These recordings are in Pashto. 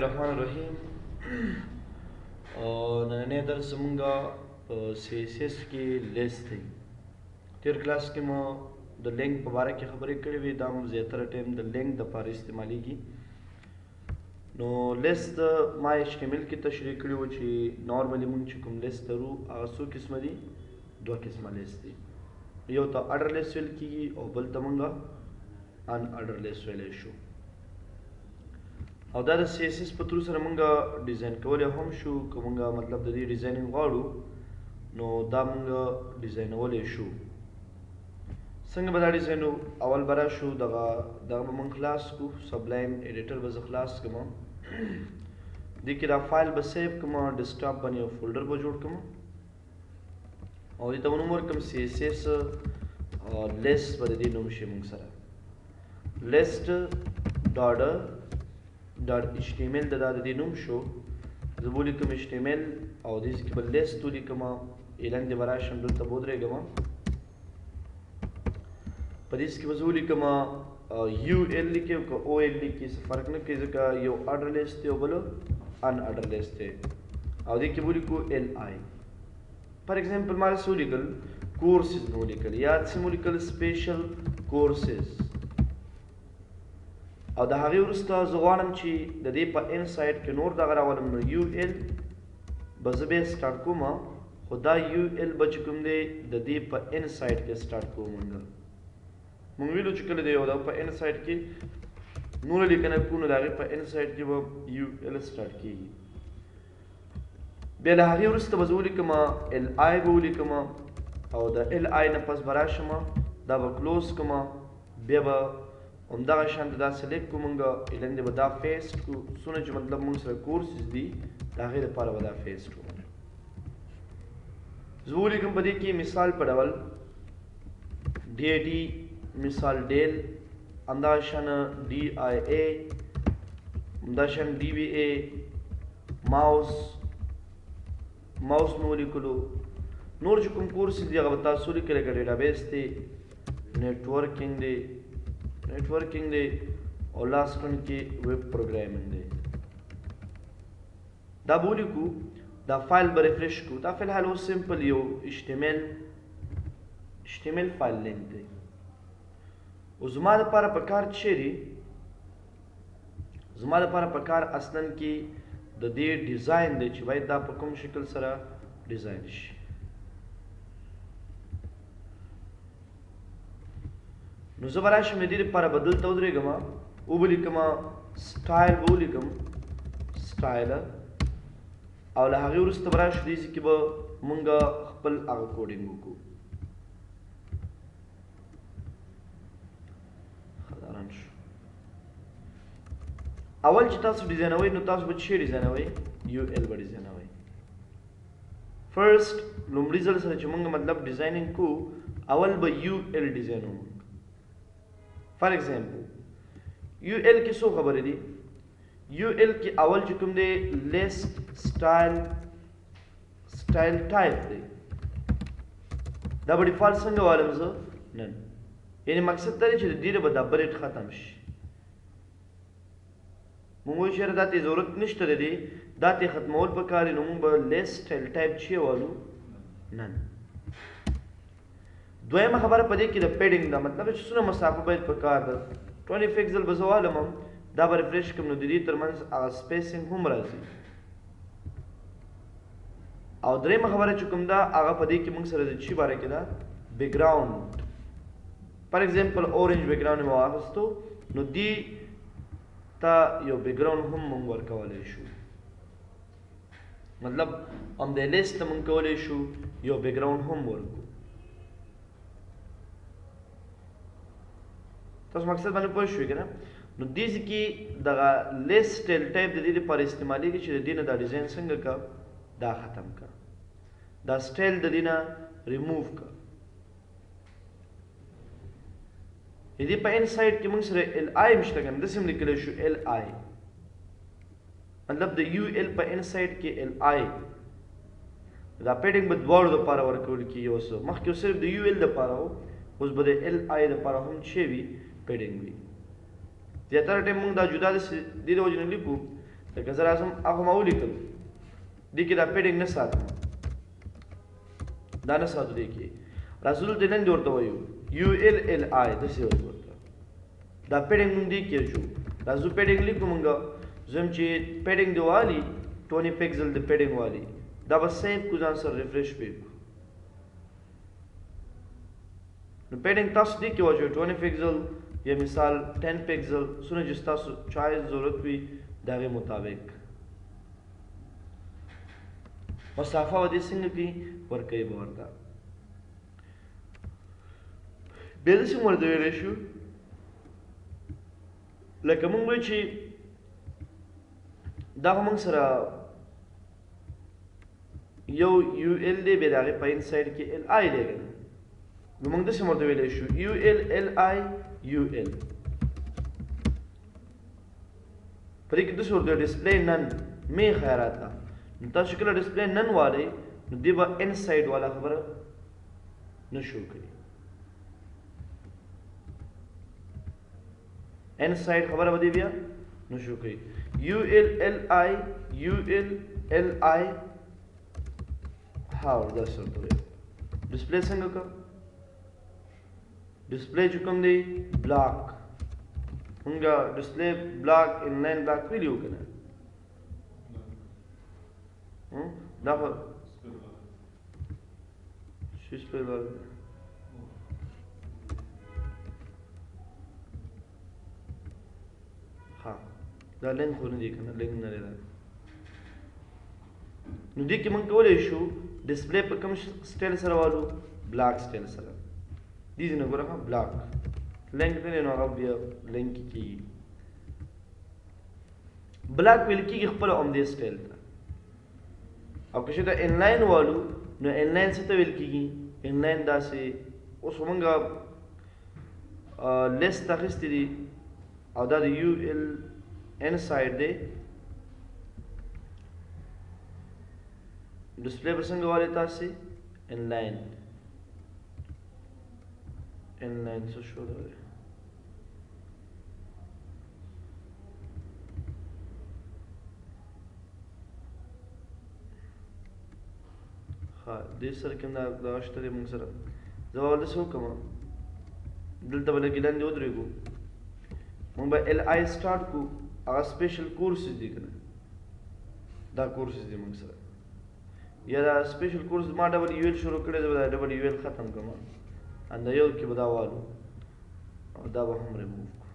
الرحمن الرحیم. او نننی درس زمونږ په سی اس اس کې لیست دی. تیر کلاس کې مو د لینک په باره کې خبرې کړې وې، دا هم زیاتره ټایم د لینک دپاره استعمالیږي. نو لیست ما ایچ ټي ایم ایل کې تشریح کړی و چې نورمالي مونږ چې کوم لیست لرو هغه څو قسمه دي؟ دوه قسمه لیست دي، یو ته ارډر لیست ویل کیږي او بل ته مونږ ان ارډر لیست ویلی شو. او دا د سی اس اس په ترو سره مونږ ډیزاین کولی هم شو. که مونږ مطلب د دې ډیزاینینګ غواړو نو دا مونږ ډیزاینولی شو. څنګه به دا ډیزاینو؟ اول به راشو دغه دغه به مونږ خلاص کړو، سبلایم ایډیټر به زه خلاص کړم، دې کې دا فایل به سیو کړم، ډیسکټاپ باندې یو فولډر به جوړ کړم او دې ته به نوم ورکړم سی اس اس لیست به د دې نوم شي مونږ سره لیست ډاټ ډاټ ایچ ټي ایم ایل د دا د دې نوم شو. زه به ولیکم ایچ ټي ایم ایل او دې ځای کې به لیست ولیکم، اعلان دې به راشم دلته به ودرېږم، په دې ځای کې به زه ولیکم یو ایل لیکي او که او ایل لیکي څه فرق نه کوي، ځکه یو ارډر لیست دی او بل ان ارډر لیست دی. او دې کې به ولیکو ایل آی. فار ایگزامپل ما څه ولیکل؟ کورسز مې ولیکل یا څه مې ولیکل؟ سپیشل کورسز. او د هغې وروسته زه غواړم چې د دې په ان سایډ کې نور دغه راولم، نو یو ایل به زه بیا سټارټ کوم، خو دا یو ایل به چې کوم دی د دې په ان سایډ کې سټارټ کوو. مونږ ویلو چې کله د یو د په ان سایډ کې نور لیکنه کوو نو د هغې په ان سایډ کې به یو ایل سټارټ کیږي. بیا له هغې وروسته به زه ولیکم ایل آی به ولیکم او د ایل آی نه پس به راشم دا به کلوز کړم، بیا به همدغه شان دا سلیکټ کړو، مونږ لاندې به دا پیسټ کړو، څونه چې مطلب مونږ سره کورسز دي د هغې دپاره به دا پیسټ کړو. زه ولیکم په دې کې مثال په ډول ډي ای ډي مثال ډیل، همدغه شان ډي آی ای، همدا شان ډي بي ای، ماوس ماوس مې ولیکلو. نور چې کوم کورسز دي هغه به تاسو ولیکئ، لکه ډیټابیس دی، نیټورکینګ دی، نیټورکینګ دی او لاست ون کې ویب پروګرامینګ دی. دا به ولیکو، دا فایل به ریفرش کړو. دا فی الحال اوس سمپل یو ایچ ټي ایم ایل ایچ ټي ایم ایل فایل لینک دی. او زما دپاره په کار څه دی؟ زما دپاره په کار اصلا کې د دې ډیزاین دی چې باید دا په کوم شکل سره ډیزاین شي. نو زه به راشم د دې لپاره به دلته ودرېږم، وبه لیکم سټایل، به ولیکم سټایل، او له هغې وروسته به راشو دې ځای کې به مونږ خپل هغه کوډینګ وکړو. ښه، دا رن شو. اول چې تاسو ډیزاینوئ نو تاسو به څه ډیزاینوئ؟ یو ایل به ډیزاینوئ. فرست لومړي ځل سره چې مونږ مطلب ډیزاینینګ کوو اول به یو ایل ډیزاینو. فار ایگزامپل یو ایل کې څو خبرې دي؟ یو ایل کې اول چې کوم دی لیست سټایل سټایل ټایپ دی. دا به ډیفالت څنګه والم زه؟ نن یعنی مقصد دا دی چې د دې نه به دا بریټ ختم شي. مونږ وایو چې یاره دا ته ضرورت نشته د دې، دا ته ختمول پکار دي، نو مونږ به لیست سټایل ټایپ چې والو نن. دویمه خبره په دې کې د پیډینګ ده، مطلب چې څومره مسافه باید پکار ده. 20 پکسل به زه والم، دا به ریفرش کړم نو د دې ترمنځ هغه سپیسینګ هم راځي. او درېیمه خبره چې کوم ده هغه په دې کې موږ سره د چی باره کې ده، بیکګراوند. فار ایگزامپل اورنج بیکګراوند مې واخیستو نو دې ته یو بیکګراوند هم موږ ورکولی شو، مطلب هم د لیست ته موږ کولی شو یو بیکګراوند هم ورکړو. تاسو مقصد باندې پوه شوئ که نه؟ نو دې ځای کې دغه لیست سټایل ټایپ د دې لپاره استعمالېږي چې د دې نه دا ډیزاین څنګه که دا ختم که، دا سټایل د دې نه ریموو که. د دې په ان سایډ کې موږ سره ایل آی هم شته که نه، داسې هم لیکلی شو ایل آی، مطلب د یو ایل په ان سایډ کې ایل آی. دا پیډینګ به دواړو دپاره ورکول کېږي. اوس مخکې صرف د یو ایل دپاره و، اوس به د ایل آی دپاره هم چې وي پیډینګ وي. زیاتره ټایم موږ دا جدا داسې دې د وجې نه لیکو لکه زه راځم هغه ما ولیکل، دې کې دا padding نه ساتم، دا نه ساتو. دې کې راځو دلته لاندې ورته وایو ul li، داسې وایو ورته. دا padding مونږ دې کې شو، راځو padding لیکو. مونږ زم چې padding دی والی 20 پکسل د padding والی، دا به save کو، ځان سره refresh به کو. نو padding تاسو دې کې واچوئ 20 پکسل یا مثال 10 پکسل، څونه چې ستاسو choice ضرورت وي د هغې مطابق. مسافه به دې څنګه کوي ورکوي به ورته. بیا داسې هم ورته ویلی شو، لکه مونږ وایو چې دا خو مونږ سره یو ul دی، بیا د هغې په inside کې li دی که نه، نو مونږ داسې هم ورته ویلی شو ul li ul. په دې کې داسې ورته display none مې خیراته. نو تاسو کله display none والئ، نو دی به inside والا خبره نه شو کوي، inside خبره به دی بیا نه شو کوي. ul li ul li هاو داسې ورته وایو. display څنګه کړو؟ display چې کوم دی block، مونږ display block inline block ویلي وو که نه؟ دا خو سپیل والا دی. ها دا لینک خو نه دی که نه، لینک نه دی دا. نو دې کې مونږ کولی شو display په کوم style سره والو؟ block style سره. دې ځای نه ګوره، ها block link نه دی، نو هغه بیا لینک کېږي. block ویل کېږي خپل همدې style ته. او که چېرته inline والو، نو inline څه ته ویل کېږي؟ inline داسې اوس مونږ لیست اخیستې دي او دا د ul inside دی. display به څنګه والئ تاسې؟ inline. inline څه شو دا دی؟ ښه دې سره کې هم دا دغه شته دی مونږ سره. زه به اول داسې وکړم، دلته به لږې لاندې ودرېږو، مونږ به li start کړو. هغه special courses دي که نه، دا courses دي مونږ سره، یا دا special course ما double ul شروع کړی، زه به دا double ul ختم کړم، انده یو کې به دا والو او دا به هم ریموو کړو.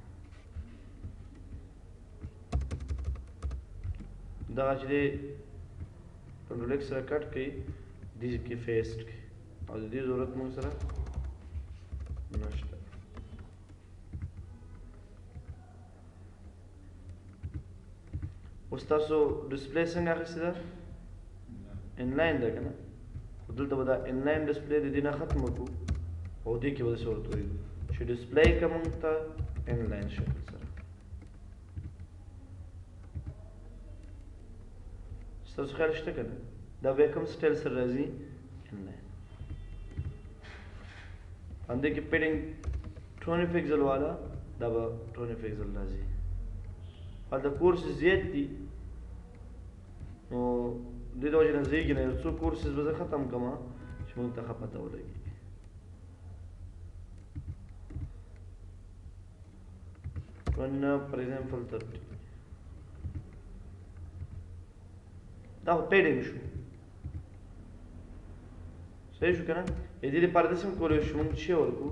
دغه چې دی control X سره cut کړئ، دې کې paste کړئ، او د دې ضرورت مونږ سره نشته. اوس تاسو display څنګه اخیستې ده؟ inline ده که نه؟ خو دلته به دا inline display د دې نه ختمه کړو او دې کې به داسې ورته وایو چې display که مونږ ته inline شکل سره. ستاسو خیال شته که نه؟ دا بیا کوم style سره راځي؟ inline. همدې کې padding 20 پکسل والا، دا به 20 پکسل راځي. هلته courses زیات دي، نو دې د وجې نه ځایږي نه، یو څو courses به زه ختم کړم چې موږ ته ښه پته ولګي. 1 for example 30، دا خو padding شو، صحیح شو که نه؟ د دې لپاره داسې هم کولی شو موږ چې ورکړو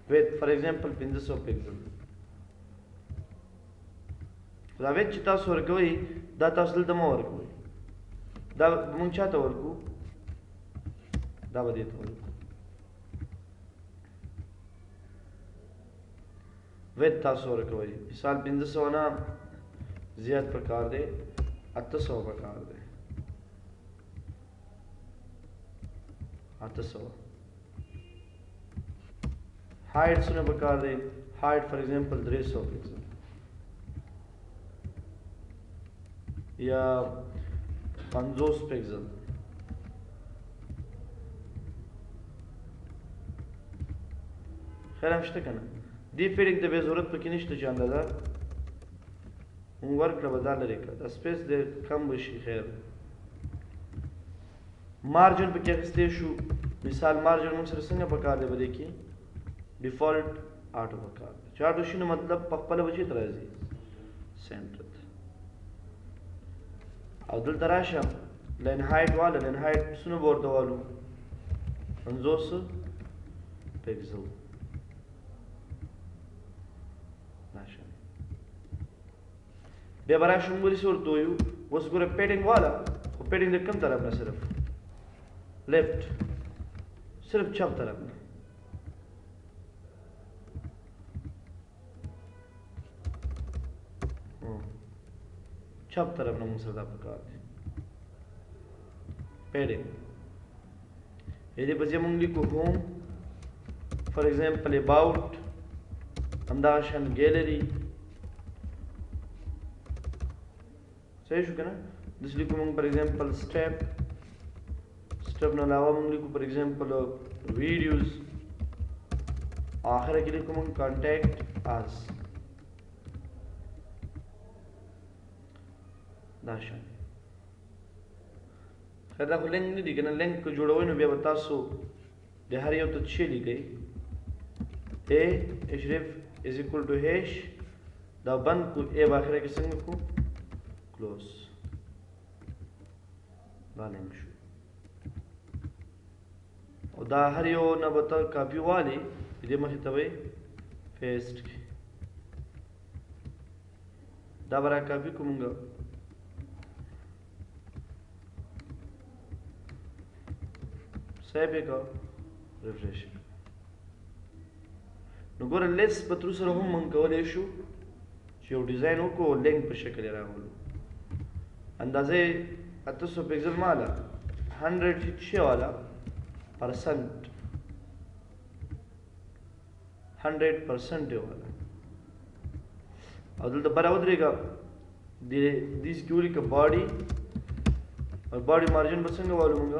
width for example 500 pixel. دا width چې تاسو ورکوئ، دا تاسو دلته مه ورکوئ، دا موږ چا ته ورکو؟ دا به دې ته ورکو. width تاسو ورکوئ مثال 500 نه زیات پکار دی، 800 پکار دی، 800. height څونه پکار دی؟ height for example 300 pixel یا 50 پکسل. خیر هم شته که نه؟ دې padding ته بیا ضرورت پکې نشته چې اندازه مونږ ورکړه به دا لرې کړه، دا space دی کم به شي. خیر margin پکې اخیستی شو. مثال margin مونږ سره څنګه پکار دی؟ په دې کې default auto پکار دی. چې auto شي نو مطلب په خپله به چېرته راځي؟ center ته. او دلته راشه line height واله، line height څونه به ورته والو؟ 50 پیکسل. راشه بیا به راشو موږ داسې ورته وایو. اوس ګوره padding واله، خو padding د کوم طرف نه؟ صرف left، صرف چپ طرف نه. چپ طرف نه موږ سره دا پکار دی padding. دې په ځای موږ لیکو home، for example about، همدغه شان ګیلري. صحیح شو که نه؟ داسې لیکو موږ for example step، step نه علاوه موږ لیکو for example videos، آخره کې لیکو موږ contact us. دا شان خیر دا خو لینک نه دی که نه؟ لینک که جوړوئ نو بیا به تاسو د هر یو ته څه لیکئ؟ a href is equal to hash، دا بند کو، a به اخره کې څنګه کو؟ close. دا لینک شو. او دا هر یو نه به ته کاپي والي، دې مخې ته به یې paste کړي. دا به را کاپي کړو مونږ. save یې کړه، refresh. نو ګوره لیست په تر سره هم مونږ کولی شو چې یو design وکړو، لینک په شکل یې راولو. اندازه یې 800 پیکسل ماله 100 هیڅ شی والا percent، 100% یې والا. او دلته بره ودرېږه، دې دې کې ولیکه body، او body margin به څنګه والو مونږ؟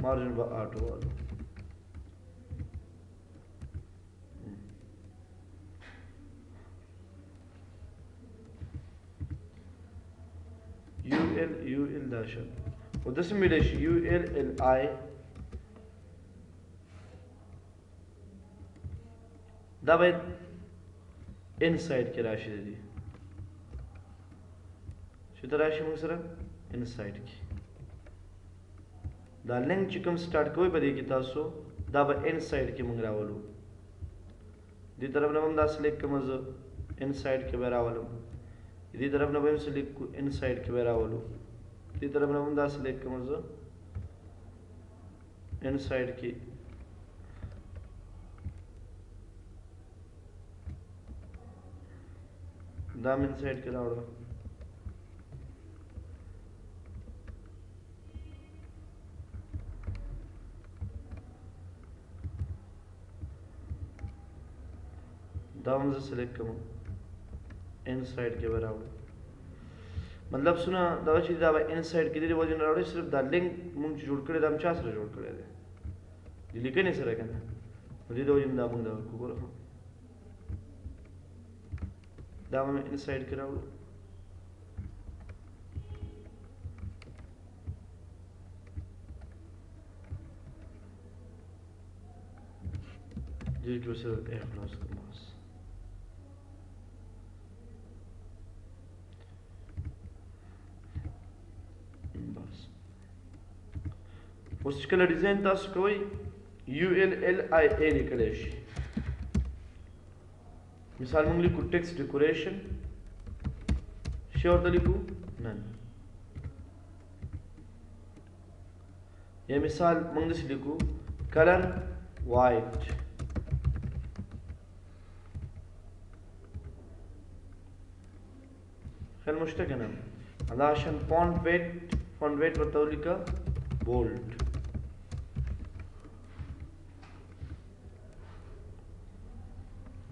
margin به auto والو. ul ul دا شان او داسې ویلی شي ul li. دا باید inside کې راشي. د دې چې ته راشي موږ سره inside کې دا لینک چې کوم start کوئ په دې کې تاسو دا به inside کې موږ راولو. دې طرف نه هم دا select کوم زه، inside کې به راولم. دې طرف نه به هم select کو، inside کې به راولو. دې طرف نه هم دا select کوم زه، inside کې. دا هم inside کې راوړم. دا هم زه select کوم، inside کې به راوړم. مطلب څونه دغه چې دا به inside کې دې وجه نه راوړي. صرف دا لینک مونږ چې جوړ کړی دا هم چا سره جوړ کړی دی؟ د لیکنې سره که نه؟ نو دې د وجې نه دا مونږ دغه کړو. ګوره دا به مې inside کې راوړو. دې کې به صرف a خلاص کړم بس. بس اوس چې کله design تاسو کوئ ul li a لیکلی شي. مثال موږ لیکو text decoration شی ورته لیکو none، یا مثال موږ داسې لیکو color white. خیال مو شته که نه؟ همدغه شان font weight، font weight ورته ولیکه bold.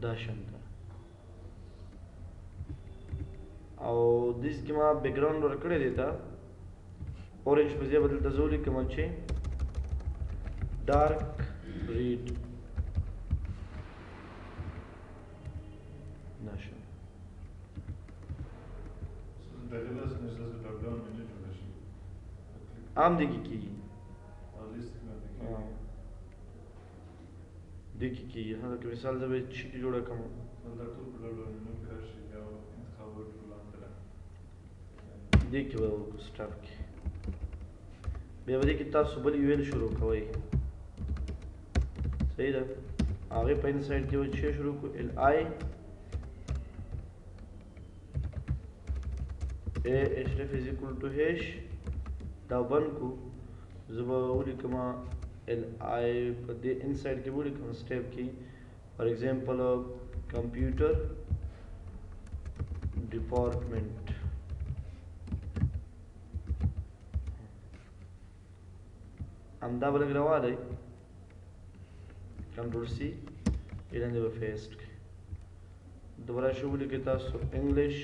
دا شان ده. او دې کې ما background ورکړی دی ته orange په ځای به دلته زه ولیکم چې dark red. دا شان. عام دې کې کېږي. او لیست کې باندې کېږي. دې کې کېږي. ها، لکه مثال زه به چې جوړه کړم، دا ټول په ډول نوم کې راشي، یو انتخاب ټول لاندې دې کې به وکړو سټاپ کې. بیا به دې کې تاسو بل یو ایل شروع کوئ، صحیح ده؟ هغې په انسایډ کې به چې شروع کړو ال آی ا اشرف از ایکول ټو هیش، دا بند کو. زه به ولیکم ال آی په دې انسایډ کې ولیکم سټیپ کې، فار ایگزامپل کمپیوټر ډپارټمنټ. همدا به لږ راوالی، کنټرول سی، ایلاندې به پیسټ کړئ. دوباره شو ولیکئ تاسو انګلیش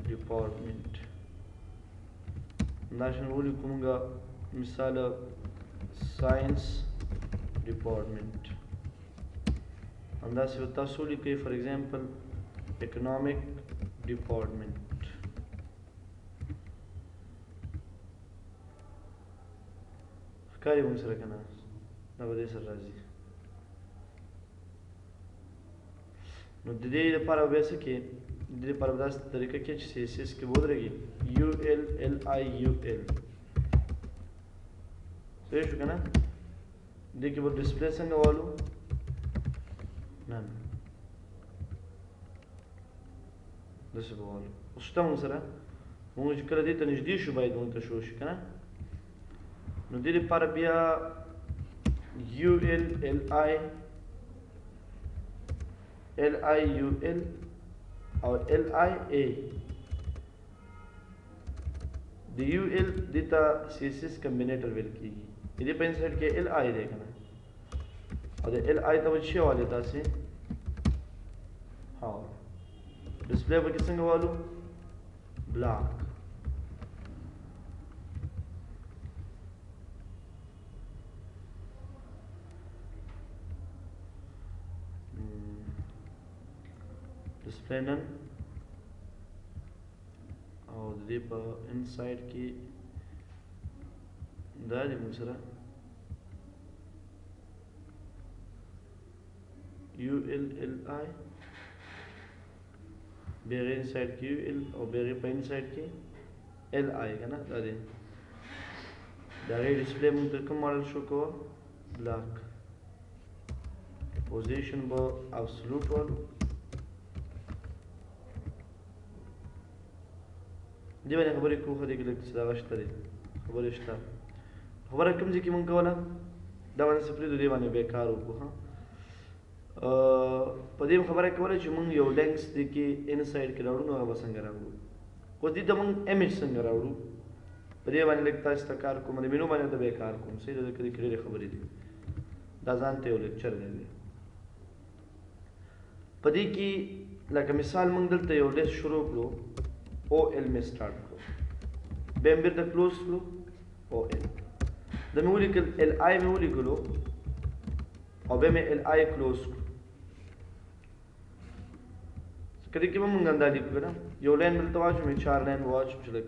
ډپارټمنټ. همدا شان ولیکو موږ مثال ساينس ډپارټمنټ. همداسې به تاسو ولیکئ فار ایگزامپل اکنامک ډپارټمنټ. ښکاري موږ سره که نه؟ دا به دې سره راځي. نو د دې لپاره به څه کې، د دې لپاره به داسې طریقه کې چې سی اس اس کې ودرېږي یو ال ال آی یو ال. صحیح شو که نه؟ دې کې به ډسپلی څنګه والو؟ نه نه، داسې به والو. اوس شته موږ سره، موږ چې کله دې ته نږدې شو باید موږ ته شو شي که نه؟ نو دې لپاره بیا یو ال ال آی ال آی یو ال او ال آی ای. د یو ال دې ته سی اس اس کمبینیټر ویل کېږي. د دې په انسایډ کې ال آی دی که نه؟ او د ال آی ته به څه والې تاسې؟ ها، ډسپلی به کې څنګه والو؟ بلاک. ډسپلی نن، او د دې په انسایډ کې دا دی موږ سره یو ال ال آی، بیا غیر انسایډ کې یو ال او بیا غیر په انسایډ کې ال آی که نه؟ دا دی د هغې ډسپلی موږ ته کوم ماډل شو کوه؟ بلاک. پوزیشن به ابسولوټ والو. دې باندې خبرې کوو، خو دې کې لږ څه دغه شته دی، خبرې شته. خبره کوم ځای کې مونږ کوله دا باندې څه پرېږدو، دې باندې بیا کار وکړو. ها، په دې خبره کوله چې مونږ یو لینکس دې کې انسایډ کې راوړو، نو هغه به څنګه راوړو؟ خو دې ته مونږ امیج څنګه راوړو؟ په دې باندې لږ تاسو ته کار کوم، د مینو باندې ته بیا کار کوم. صحیح ده؟ ځکه دې کې ډېرې خبرې دي، دا ځان ته یو لیکچر دی. په دې کې لکه مثال مونږ دلته یو لیست شروع کړو، او ال مې سټارټ کړو، بیا مې بېرته کلوز کړو او ال. دا مې ولیکل ال آی مې ولیکلو او بیا مې ال آی کلوز کړو. که دې کې به مونږ اندا لیکو که نه؟ یو لاین دلته واچوم، یو چار لاین به واچوم چې لږ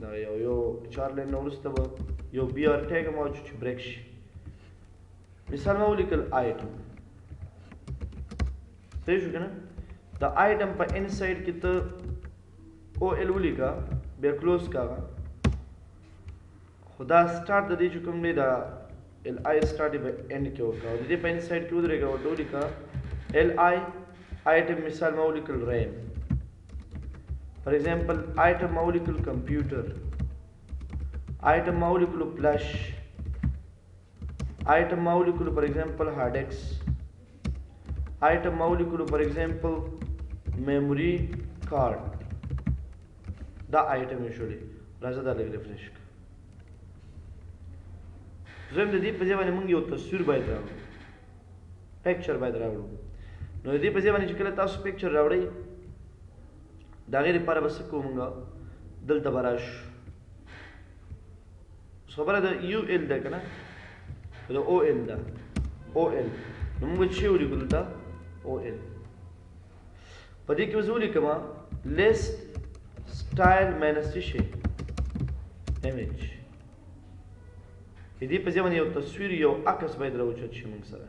دا یو چار لاین نه وروسته به یو بي آر ټیګ هم واچو چې بریک شي. مثال ما ولیکل آیټم، صحیح شو که نه؟ د آیټم په انسایډ کې ته او ال ولیکه، بیا کلوز کا. خو دا سټارټ د دې چې کوم دی، دا ال آی سټارټ یې په اند کې وکړه او د دې په انسایډ کې ودرېږه، ورته ولیکه ال آی آیټم. مثال ما ولیکل ریم، فار ایگزامپل آیټم ما ولیکل کمپیوټر، آیټم ما ولیکلو فلش، آیټم ما ولیکلو فار ایگزامپل هارډ ډیسک، آیټم ما ولیکلو فار ایگزامپل میموری کارت. دا آیټم یې شولې. راځه دا لږ ریفرش کړه. زه د دې په ځای باندې موږ یو تصویر باید راوړو، پکچر باید راوړو. نو د دې په ځای باندې چې کله تاسو پکچر راوړئ، د هغې لپاره به څه کوو موږ؟ دلته به راشو. اوس خبره د یو ال ده که نه؟ د او ال ده، او ال. نو موږ چې ولیکو دلته او ال، په دې کې به زه ولیکم لیست سټایل ماینس څه شی؟ image. دې په ځای باندې یو تصویر، یو عکس باید راوچت شي موږ سره.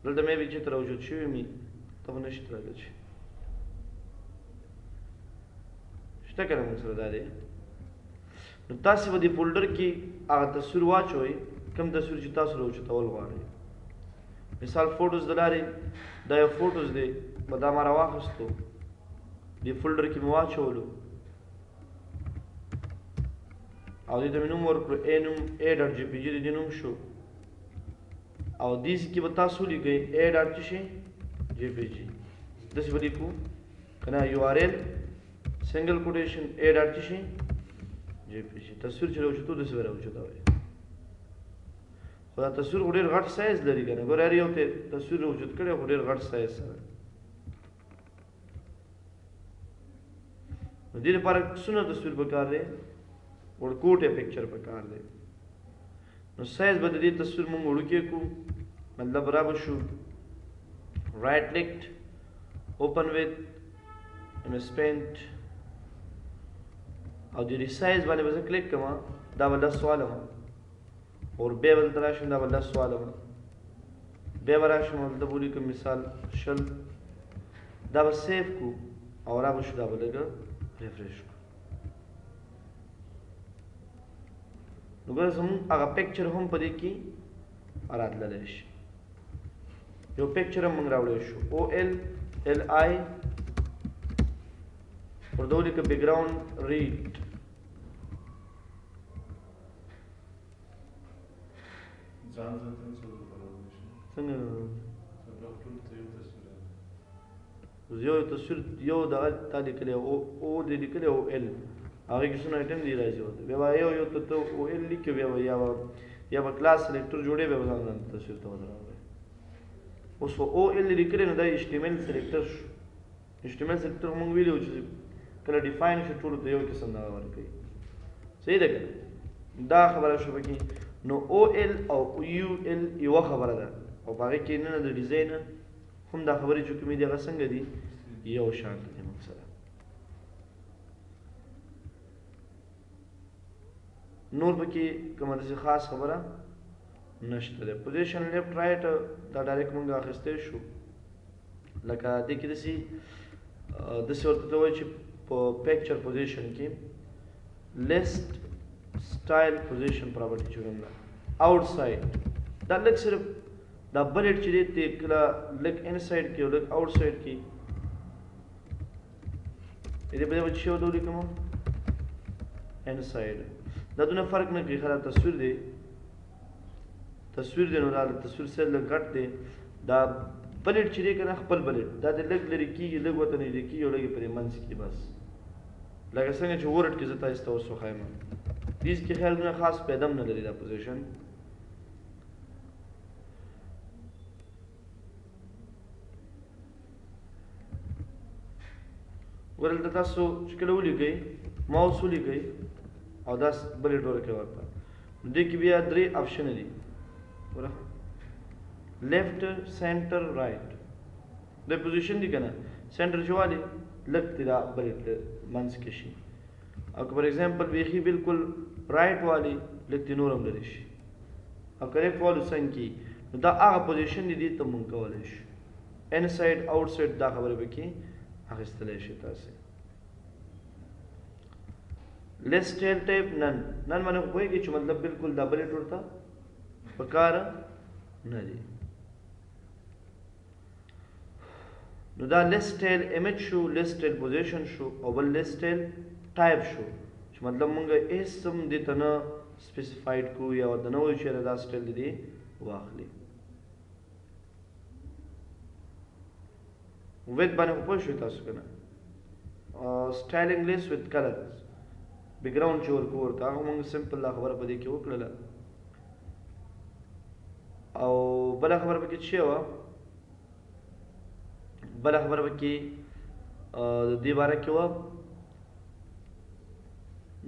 دلته مې به چې راوچت شوی مې ته خو نشي تللی چې شته که نه موږ سره دا دی. نو تاسې به دې folder کې هغه تصویر واچوئ کوم تصویر چې تاسو راوچتول غواړئ. مثال photos د لارې دا یو photos دی، به دا ما راواخیستو، دې folder کې مې واچولو او دې ته مې نوم ورکړو، A نوم، A.jpg د دې نوم شو. او دې ځای کې به تاسو ولیکئ A dot څه شي JPG، داسې به لیکو که نه URL single quotation A dot څه شي JPG. تصویر چې راوچتو داسې به راوچتوئ، خو دا تصویر خو ډېر غټ سایز لري که نه. ګوره هر یو ته تصویر راوچت کړی خو ډېر غټ سایز سره. نو دې لپاره څومره تصویر پکار دی؟ وړکوټی picture پکار دی. نو سایز به د دې تصویر مونږ وړوکی کړو، مطلب را به شو right click open with MS Paint او د resize باندې به زه کلیک کړم، دا به لس والم اور بیا به دلته راشم، دا به لس والم، بیا به راشم دلته به ولیکم مثال 20، دا به save کړو او را به شو، دا به لږ refresh کړو. نو ګوره زموږ هغه picture هم په دې کې راتللی شي. یو picture هم موږ راوړی شو، OL LI ورته ولیکه background red. ځان ځان ته څه بدلولی شي؟ څنګه؟ ټول ته یو تصویر راځي. یو تصویر، یو دغه تا لیکلی O دې لیکلی او L، هغې کې څونه item دی راځي ورته. بیا به یو یو ته ته OL لیکې، بیا به یا به class selector جوړې، بیا به ځان ځان تصویر ته ورته راوړې. اوس خو OL لیکلی نو دا HTML selector شو. HTML selector موږ ویلي وو چې کله define شي ټولو ته یو قسم دغه ورکوي، صحیح ده که نه؟ دا خبره شو پکې. نو OL او UL یوه خبره ده او په هغې کې نه د design هم دا خبرې چې کومې دي هغه څنګه دي، یو شان دي موږ سره. نور پکې کومه داسې خاص خبره نشته ده. position left right دا direct مونږ اخیستی شو، لکه دې کې داسې ورته ته وایي چې په picture position کې list style position property چې کوم ده outside، دا لږ صرف دا bullet چې دی ته کله لږ inside کې او لږ outside کې، دې په دې چې ورته ولیکم inside، دا دونه فرق نه کوي. خلا تصویر دی، تصویر دی نو دا تصویر سره لږ غټ دی، دا bullet چې دی که نه خپل bullet دا د لږ لرې کېږي، لږ ورته نږدې کېږي او لږ یې په دې منځ کې بس، لکه څنګه چې Word کې زه تاسو ته اوس وښایم. دې کې خیال دونه خاص پیدا هم نه لري دا position. ګوره دلته تاسو چې کله ولیکئ ماوس ولیکئ او دا bullet ورکړئ ورته، نو دې کې بیا درې option دي. ګوره left center right د position دی که نه، center چې والي لږ دې دا bullet منځ کې شي، او که for example بیخي بالکل right والي لږ دې نور هم لرې شي، او که left والو څنګه کې، نو دا هغه position دی دې ته مونږ کولی شو inside outside دا خبرې پکې اخیستلی شئ تاسې. list style type none، none باندې خو پوهېږئ چې مطلب بالکل دا bullet ورته پکار نه دی. نو دا list style image شو، list style position شو، او بل list style type شو، چې مطلب مونږ هېڅ هم دې ته نه specified کړو یا ورته نه وایو چې یاره دا style دې واخلي. with باندې خو پوه شوئ تاسو که نه؟ styling list with colors background چې ورکو ورته، هغه مونږ simple دا خبره په دې کې وکړله. او بله خبره پکې څه وه؟ بله خبره پکې د دې باره کې وه.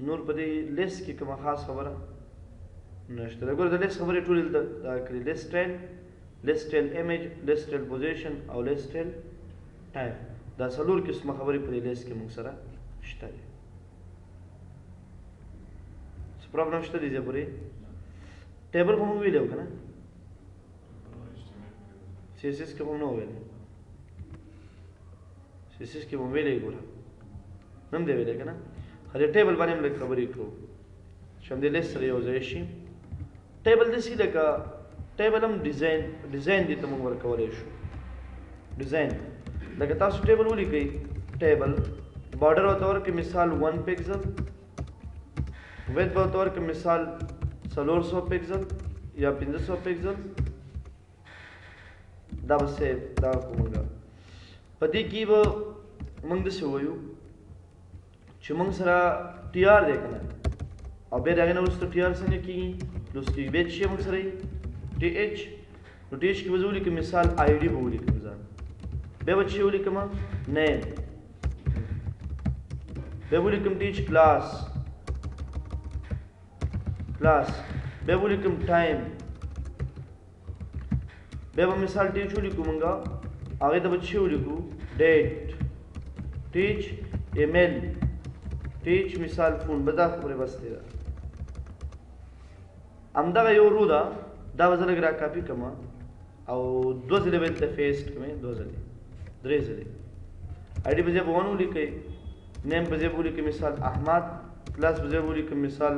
نور په دې لیست کې کومه خاص خبره نشته ده. ګوره د لیست خبرې ټولې دلته دا کړې، list style، list style image، list style position او list style type، دا څلور قسمه خبرې په دې لیست کې موږ سره شته دي. څه پرابلم شته دې ځای پورې؟ ټیبل خو موږ ویلی و که نه؟ سی اس اس کې خو نه ویلی، سی اس اس کې مو ویلی، ګوره نن دی ویلی که نه؟ خو دې ټیبل باندې هم لږ خبرې کوو چې همدې لیست سره یو ځای شي. ټیبل داسې لکه ټیبل هم ډیزاین، ډیزاین دې ته موږ ورکولی شو. ډیزاین لکه تاسو ټیبل ولیکئ، ټیبل بارډر ورته ورکړئ، مثال 1 پکسل، ویډ به ورته ورکړئ مثال 400 پکسل یا 500 پکسل. دا به سیو دا کوو موږ. په دې کې به موږ داسې ووایو چې موږ سره ټي آر دی که نه، او بیا د هغې نه وروسته ټي آر څنګه کېږي؟ پلس کېږي. بیا چې موږ سره ټي اچ، نو ټي اچ کې به زه ولیکم مثال آی ډي به ولیکم زه، بیا به چې ولیکم نیم، بیا به ولیکم ټي اچ کلاس، کلاس، بیا به ولیکم ټایم، بیا به مثال ټي اچ ولیکو موږ، هغې ته به چې ولیکو ډیټ، ټي اچ ایمیل، ټي اچ مثال فون. بس دا خبرې بس دی ده. همدغه یو رو ده، دا به زه لږ را کاپي کړم او دوه ځلې به دلته پیسټ کړم، دوه ځلې درې ځلې. آی ډي په ځای به ون ولیکئ، نیم په ځای به ولیکئ مثال احمد، کلاس په ځای به ولیکئ مثال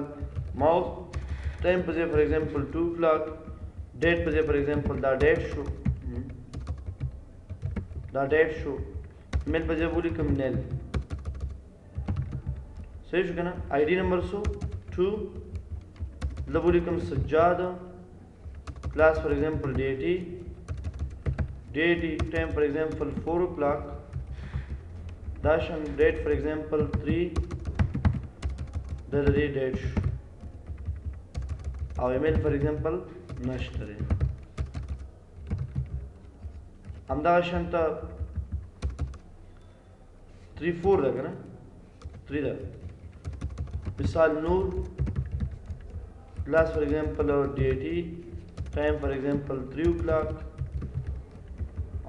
ماوس، ټایم په ځای فار ایگزامپل 2 کلاک، ډیټ په ځای فار ایگزامپل دا ډیټ شو، دا ډیټ شو، ایمیل په ځای به ولیکم نیل. صحیح شو که نه؟ آی ډي نمبر سو 2، دلته به ولیکم سجاد، کلاس فار ایگزامپل ډي ټي، ډي ټي، ټایم فار ایگزامپل 4 کلاک، دا شان ډیټ فار ایگزامپل 3، دا د دې ډیټ شو، او ایمیل فار ایگزامپل نشته دی. همدغه شان ته 3 4 ده که نه؟ 3 ده. مثال نور، کلاس فار ایگزامپل ډي ټي، ټایم فار ایگزامپل 3 کلاک،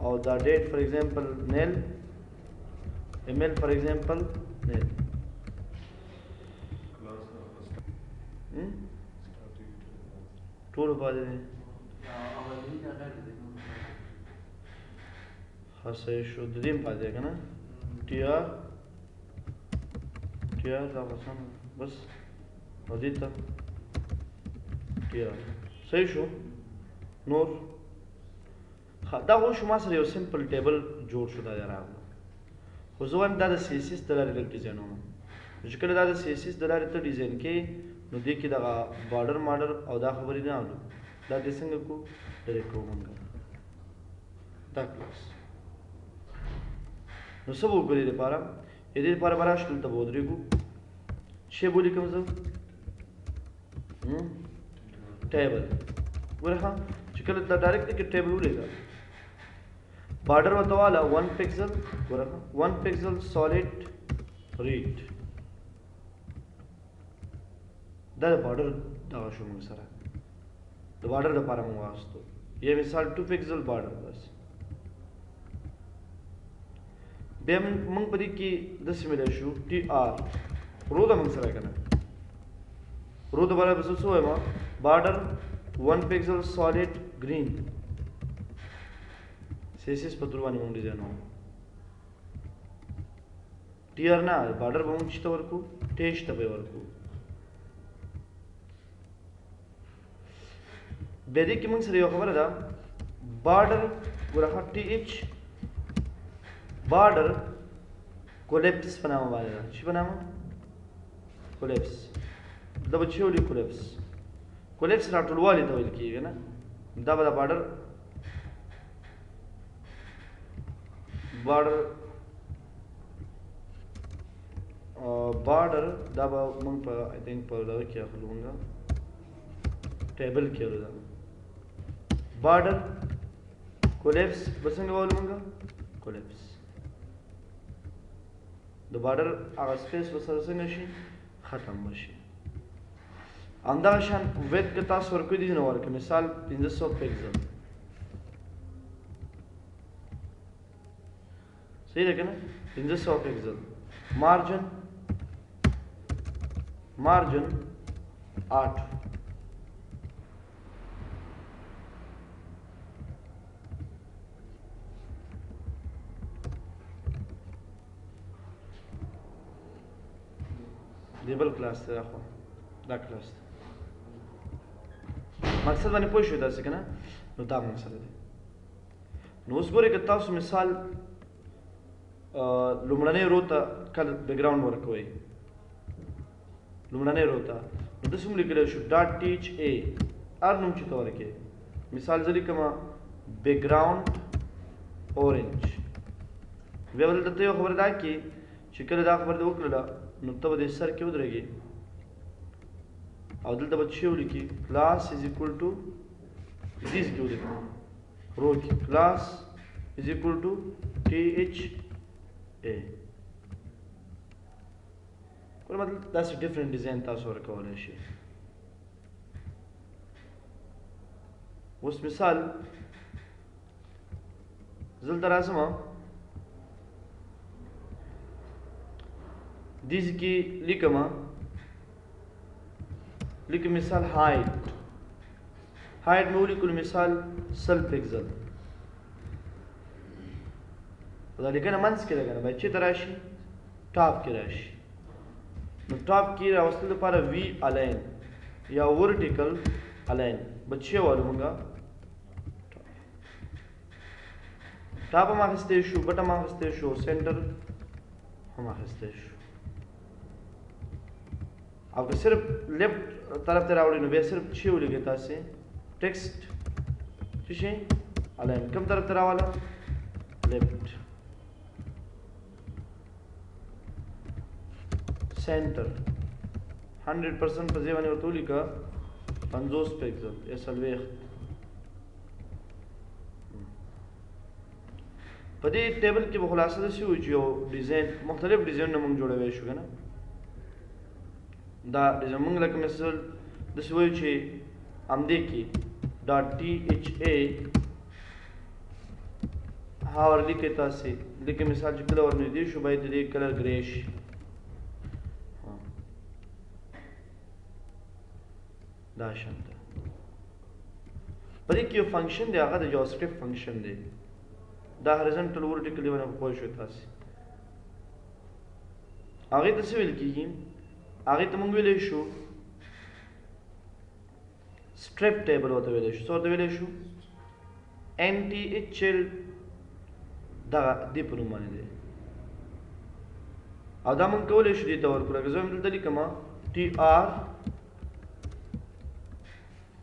او دا ډیټ فار ایگزامپل نیل، ایمیل فار ایگزامپل نیل. ټول پاتې دي. ښه صحیح شو. د دې هم پاتې دی که نه؟ ټي آر، ټي آر دا خو سم بس، او دې ته ټي آر. صحیح شو. نور ښه دا خو شو، ما سره یو سمپل ټیبل جوړ شو، دا راغلو. خو زه وایم دا د سی اس اس د لارې لږ ډیزاینوم، چې کله دا د سی اس اس د لارې ته ډیزاین کې، نو دې کې دغه بارډر ماډر او دا خبرې نه الو. دا دې څنګه کو ډایرکټ کوو مونږ دا کلاس. نو څه به وکړو دې لپاره؟ دې لپاره به راشو دلته به ودرېږو، چې به ولیکم زه ټیبل. ګوره ښه چې کله دا ډایرکټ کې ټیبل ولیکه، بارډر ورته واله 1 پکسل، ګوره ښه 1 پکسل سالیډ ریډ، دا د بارډر دغه شو موږ سره، د بارډر لپاره موږ واخیستو. یا مثال 2 پکسل بارډر بس. بیا موږ په دې کې داسې ملی شو ټي آر رو ده موږ سره که نه؟ رو د باره به زه څه وایم؟ بارډر 1 پکسل سالیډ ګرین، سی اس اس په تر باندې موږ ډیزاینوو. ټي آر نه، بارډر به موږ چې ته ورکو، ټیش ته به یې ورکو. بیا دې کې موږ سره یو خبره ده، بارډر ګوره ښه ټي اچ بارډر کولیپس په نامه باندې ده. چې په نامه کولیپس، دا به چې ولیکو کولیپس، کولیپس راټولوالي ته ویل کېږي نه؟ دا به د بارډر، بارډر، بارډر دا به موږ په آی تھنک په دغه کې اخلو، موږ ټیبل کې اخلو. دا بارډر کولیپس به څنګه وولو موږ؟ کولیپس د بارډر هغه سپیس به سره څنګه شي؟ ختم به شي. همدغه شان ویډ که تاسو ورکړي دي نو ورکړئ، مثال 500 پکسل. صحیح ده که نه؟ 500 پکسل، مارجن، مارجن آټو. دی بل کلاس ته خو دا کلاس ته مقصد باندې پوه شو تاسو کنه؟ نو دا مسله ده. نو اوس ګورئ که تاسو مثال لومړنۍ رو ته کله بیکګراوند ورکوئ، لومړنۍ رو ته نو داسې هم لیکلی شو ډاټ ټي ایچ ای هر نوم چې ته ورکې. مثال زه لیکم بیکګراوند اورنج. بیا به دلته ته یو خبره دا کې چې کله دا خبره دې وکړله نو ته به دې سر کې ودرېږې او دلته به څه ولیکې؟ کلاس از ایکوال ټو دې ځای کې ولیکه رو کې کلاس از ایکوال ټو ټي ایچ ای. کوم مطلب داسې ډیفرنٹ ډیزاین تاسو ورکولی شئ. اوس مثال زه دلته راځم، دې ځای کې لیکم، لیکم مثال هایټ، هایټ مې ولیکلو مثال 100 پکسل. دا لیکنه منځ کې ده که نه، باید چېرته راشي؟ ټاپ کې راشي. نو ټاپ کې راوستلو لپاره وی الاین یا ورټیکل الاین به چې والو مونږه ټاپ هم اخیستی شو، بټ هم اخیستی شو، سنټر هم اخیستی شو. او که صرف لیفت طرف ته راوړي نو بیا صرف چې ولیکئ تاسې ټیکسټ څه شي الاین کوم طرف ته راواله؟ لیفت سنټر 100% په ځای باندې ورته ولیکه 50 پکسل یا 40. په دې ټیبل کې به خلاصه داسې وي چې یو ډیزاین مختلف ډیزاینونه موږ جوړوی شو که نه. دا ډیزاین موږ لکه مثال داسې وایو چې همدې کې ډاټ ټي ایچ ای هاور لیکئ تاسې، لیکئ مثال چې کله ورنږدې شو باید د دې کلر ګرې شي. دا شان ده. په دې کې یو فنکشن دی، هغه د جاوا سکرپټ فنکشن دی. دا هاریزونټل ورټیکل دی باندې پوه شئ تاسې. هغې ته څه ویل کېږي؟ هغې ته موږ ویلی شو سټریپ ټیبل ورته ویلی شو. څه ورته ویلی شو؟ ان ټي ایچ ایل دغه دې په نوم باندې دی. او دا موږ کولی شو دې ته ورکړو. لکه زه هم دلته لیکم ټي آر،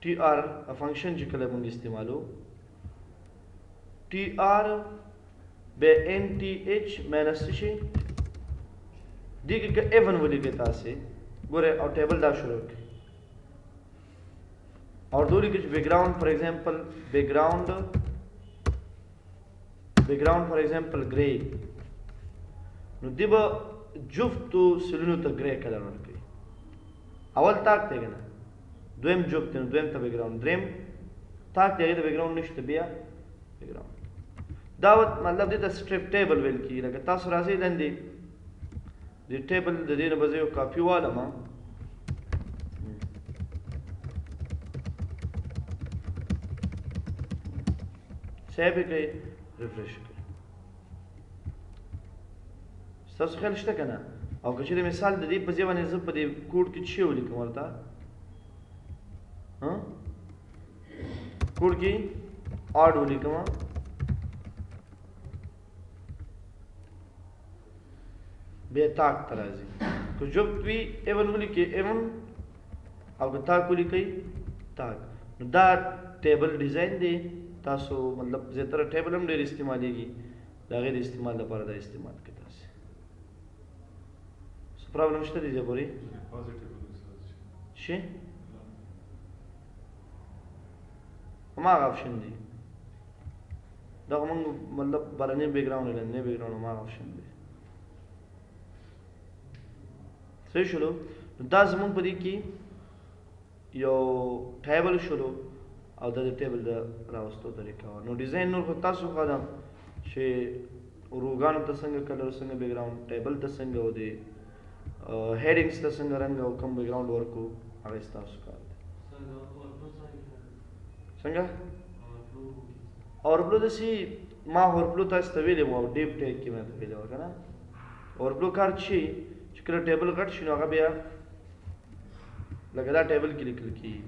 ټي آر فنکشن چې کله موږ استعمالو ټي آر بیا ان ټي ایچ ماینس څه شي دې کې که ایون ولیکئ تاسې ګورئ او ټیبل دا شروع کړئ او ورته ولیکئ چې بیکګراوند فار ایگزامپل بیکګراوند، بیکګراوند فار ایگزامپل ګری، نو دی به جفتو سلونو ته ګری کلر ورکوي. اول تاک دی که نه، دویم جفت دی نو دویم ته بیکګراوند، دریم تاک دی هغې ته بیکګراوند نشته، بیا بیکګراوند. دا مطلب دې ته سټریپ ټیبل ویل کېږي. لکه تاسو راځئ لاندې د ټیبل د دې نه به زه یو کاپي والم. سیو یې کړئ، ریفرش کړئ. ستاسو خیال شته که نه؟ او که چېرې مثال د دې په ځای باندې زه په دې کوډ کې څه ولیکم ورته، ها کوډ کې آډ ولیکم، بیا تاک ته راځي. که جفت وي ایون ولیکئ ایون، او که تاک ولیکئ تاک. نو دا ټیبل ډیزاین دی. تاسو مطلب زیاتره ټیبل هم ډېر استعمالېږي، د هغې د استعمال لپاره دا استعمال کړئ تاسې. څه پرابلم شته دې ځای پورې؟ شي هماغه اپشن دی. دا خو موږ مطلب بهرنی بیکګراوند لاندې بیکګراوند هماغه اپشن دی. صحیح شولو؟ نو دا زموږ په دې کې یو ټیبل شولو او د ټیبل د راوستو طریقه وه. نو ډیزاین نور خو تاسو ښه ده چې روګانو ته څنګه کلر، څنګه بیکګراوند، ټیبل ته څنګه او د هیډینګز ته څنګه رنګ او کوم بیکګراوند ورکو، هغه ستاسو کار دی. څنګه اورفلو دسی ما اورفلو تاسو ته ویلې وو، ډیپ ټیک کې مې ته ویلې وو کنه. اورفلو کار چی چې کله ټیبل غټ شي نو هغه بیا لکه دا ټیبل کې لیکل کیږي،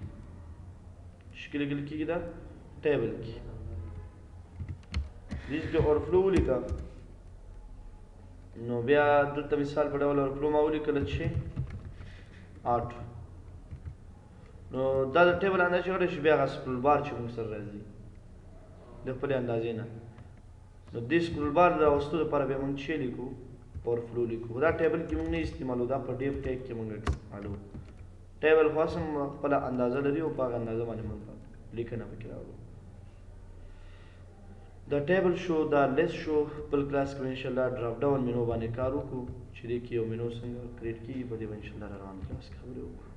چې لیکل کیږي دا ټیبل کې دې کې اورفلو ولیکه. نو بیا دلته مثال په ډول اورفلو ما ولیکل چې 8، نو دا د ټیبل اندازه چې غټه شي بیا هغه سکرول بار چې موږ سره راځي د خپلې اندازې نه، نو دې سکرول بار د راوستو لپاره بیا موږ چې لیکو اورفلو لیکو. دا ټیبل کې موږ نه استعمالو، دا په ډیپ ټیک کې موږ استعمالو. ټیبل خو هم خپله اندازه لري او په هغه اندازه باندې موږ لیکنه پکې راوړو. دا ټیبل شو، دا لیست شو. بل کلاس کې ان شاء الله ډراپ ډاون مینو باندې کار وکړو چې دې کې یو مینو څنګه کریټ کیږي، په دې به ان شاء الله روان کلاس کې خبرې وکړو.